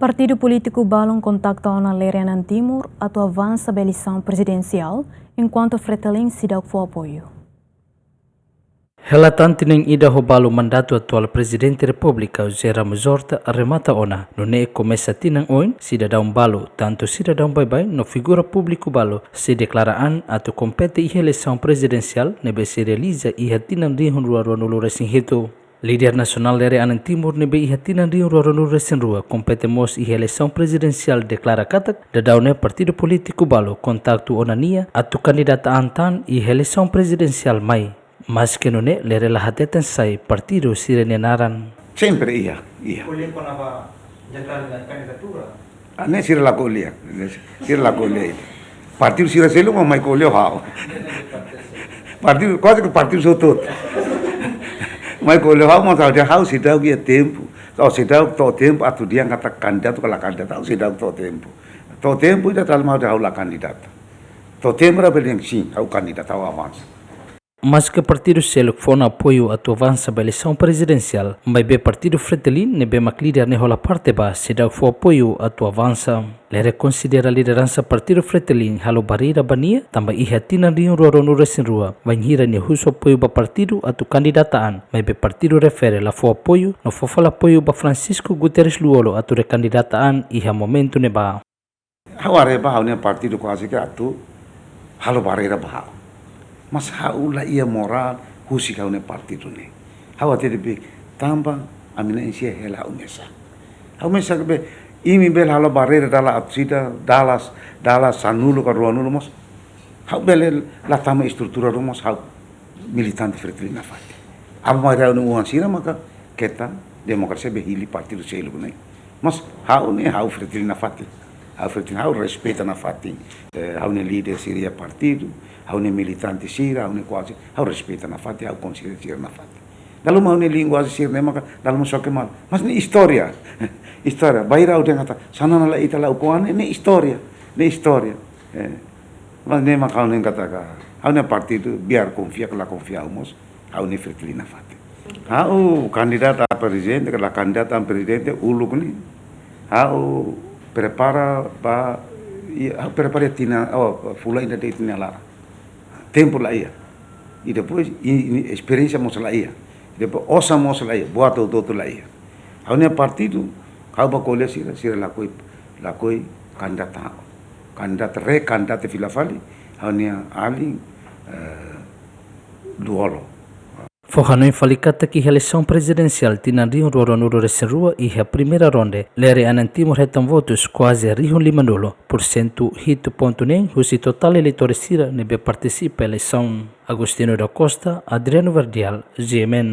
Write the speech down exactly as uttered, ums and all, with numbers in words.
Partidu polítiku balun kontakta ona Lere Anan Timur atu avansa ba eleisaun prezidensiál, enkuantu Fretilin seidauk fó apoiu. Hela tan tinan ida ho balu mandatu atuál Prezidente Repúblika José Ramos Horta remata ona, nune'e komesa tinan oin, sidadaun balu, tantu sidadaun baibain no figura públiku balu, sei deklara an atu kompete iha eleisaun prezidensiál ne'ebé sei realiza iha tinan rihun rua ruanulu resin hitu. Líder nasionál Lere Anan Timur ne'ebé iha tinan rihun rua ruanulu resin rua kompete mós iha eleisaun prezidensiál deklara katak, daudaun ne'e partidu polítiku balu kontaktu ona nia atu kandidata an tan iha eleisaun prezidensiál mai. Maske nune'e, Lere la hateten sai partidu sira-nia naran. Sempre iha, iha. Ko'alia kona-ba deklara kandidatura. Ah, ne'e sira la ko'alia, ne'e sira la ko'alia. Partidu sira seluk mak mai ko'alia ho ha'u. Partidu, kuaze ke partidu hotu-hotu. Mai ko'alia ho ha'u, mas ha'u dehan ha'u seidauk iha tempu. Ha'u seidauk to'o tempu atu dehan katak kandidata ka la kandidata, ha'u seidauk to'o tempu. To'o tempu ida tali mau ha'u la kandidata. To'o tempu ida bele dehan sin, ha'u kandidata, ha'u avansa. Maske partidu seluk fó ona apoiu atu avansa ba eleisaun prezidensiál, maibé partidu Fretilin ne'ebé mak líder ne'e hola parte ba seidauk fó apoiu atu avansa. Lere konsidera lideransa partidu Fretilin halo barreira ba nia, tanba iha tinan rihun rua ruanulu resin rua, bainhira nia husu apoiu ba partidu atu kandidata an, maibé partidu refere la fó apoiu, no fó fali apoiu ba Francisco Guterres Lú-Olo atu rekandidata an iha momentu ne'ebá. Ha'u haree ba ha'u-nia partidu kuaze ke atu halo barreira ba ha'u. Mas ha'u la iha morál husik ha'u-nia partidu ne'e. Ha'u hatete be tanba ami na'in-sia hela ha'u mesak. Ha'u mesak be imi bele halo barreira dala atus ida, dala, dala sanulu ka ruanulu mós. Ha'u bele la tama estrutura ruma mós ha'u militante Fretilin nafatin. Aban-bainrua ha'u-nia oan sira maka keta demokrasia be hili partidu seluk ne'e. Mas ha'u ne'e ha'u Fretilin nafatin. Ha'u Fretilin ha'u respeita nafatin. Eh, ha'u-nia líder sira iha partidu, ha'u-nia militante sira, ha'u-nia kuaze, ha'u respeita nafatin, ha'u konsidera sira nafatin. Dala ruma ha'u-nia linguajen sira ne'e maka dala ruma soke mal. Mas ne'e istória. Istória. Bainhira ha'u dehan katak, Xanana la ita la ukun an, ne'e istória. Ne'e istória. Eh. Mas ne'e mak ha'u hanoin katak, ha'u-nia partidu, biar konfia ka la konfia ha'u mós, ha'u ne'e Fretilin nafatin. Ha'u kandidata prezidente, ka la kandidata prezidente, uluk ne'e. Ha'u prepara ba, i, ha'u prepara tinan, oh, fulan ida de'it nia laran. Tempu la iha. I depois, i, i esperiénsia mós la iha. I depois, osan mós la iha, buat hotu-hotu la iha. Ha'u-nia partidu, ha'u bá ko'alia sira, sira lakohi, lakohi kandidata ha'u. Kandidata, rekandidata fila fali, ha'u-nia alin, eh, Lú-Olo. Fó hanoin fali katak iha eleisaun prezidensiál tinan rihun rua ruanulu resin rua iha primeira ronde, Lere Anan Timur hetan votus kuaze rihun limanulu, porsentu hitu pontu neen husi totál eleitór sira ne'ebé partisipa eleisaun. Agostinho da Costa, Adriano Verdial, G M N.